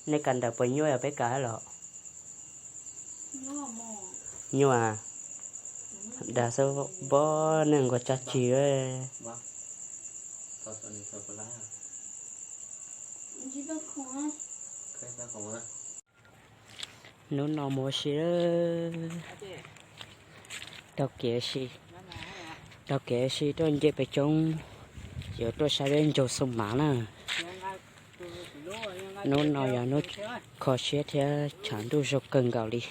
Nej kam ntawm puas nyuaj os, peb kam los? Nyuaj. Dag xwb, npog neeg nkaus tsa tsi. Hnub no mus ua si, taug kev ua si, taug kev ua si tuaj nce pem roob, yuav tuaj saib peb ntsaug Xoo Mav na. Hnub no yog hnub kho siab thiab tshav ntuj zoo kawg nkaus li.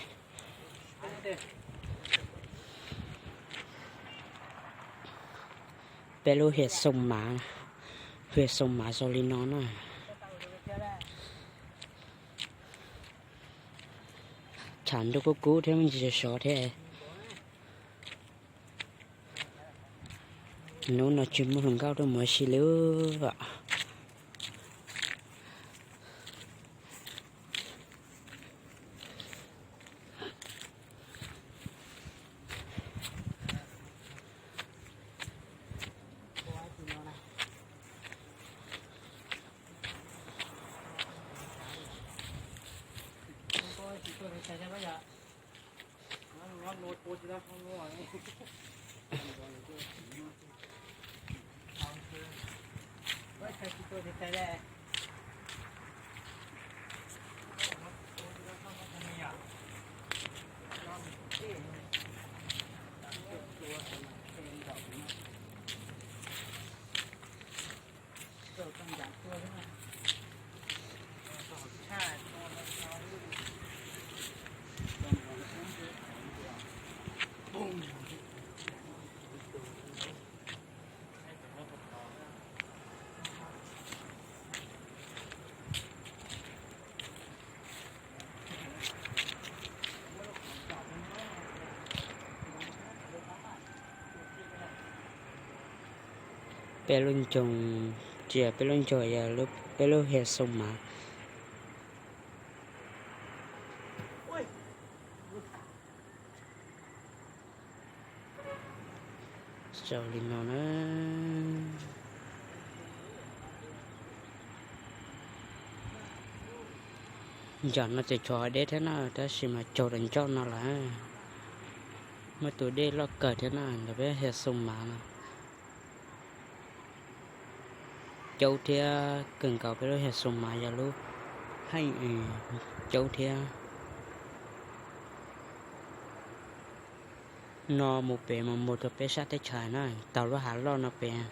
Peb lub hiam Xoo Mav, hiam Xoo Mav zoo li no na. Tshav ntuj kub kub thiab me ntsis sov sov thiab. Hnub no tsis muaj hluas nkauj tuaj mus ua si li. Peb lub ncoog, tsis yog peb lub ncoog, yog peb lub hiam Xoo Mav. Zoo li no na. Ncov no ces tshuav deb thiab na, tab sis mas tsaug rau ncauj no lawm. Muaj tus dej loj kawg thiab na, ntawm peb hiam Xoo Mav no. Caub thiab kawg nkaus, peb lub hiam Xoo Mav yog lub heej caub thiab. No mus pem mas mus rau peb sab teb chaws na, taug lub hav loj no pem.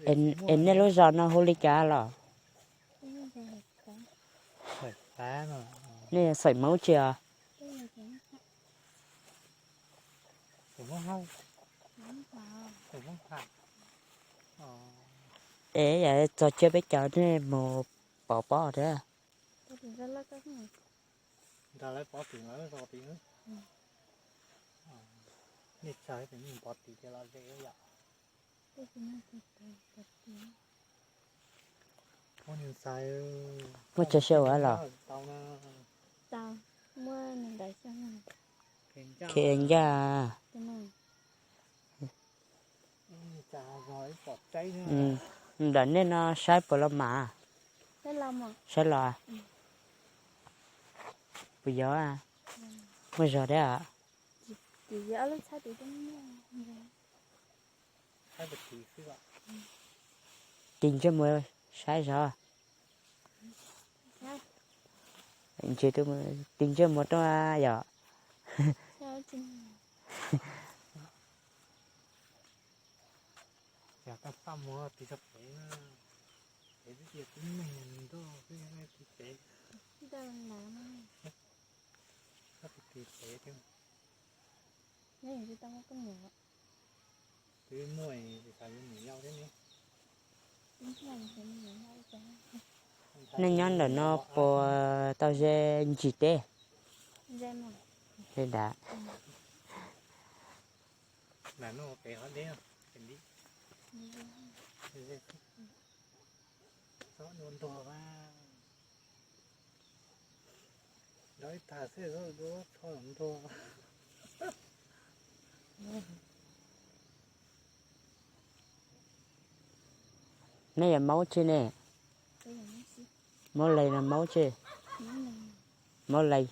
Es nej lub zos no hu li cas los? Nej xeem Hmoob tsi os? Es yam txog tsiab peb caug nej mus pov pob thiab. Muaj chaw sib ua los? Khiav ncaj. Ntawm nej no saib puas los mas? Saib los? Puas yog? Muaj zog thiab. Tig ntsej muag saib zog. Tig ntsej muag tuaj yom. Twb muaj, xav yuav niam yau thiab ne. Nej nyob ntawm no puas tau ze ntsis teb? Ze dav. Nej yog Hmoob tsi ne? Hmoob Leeg los Hmoob tsi? Hmoob Leeg.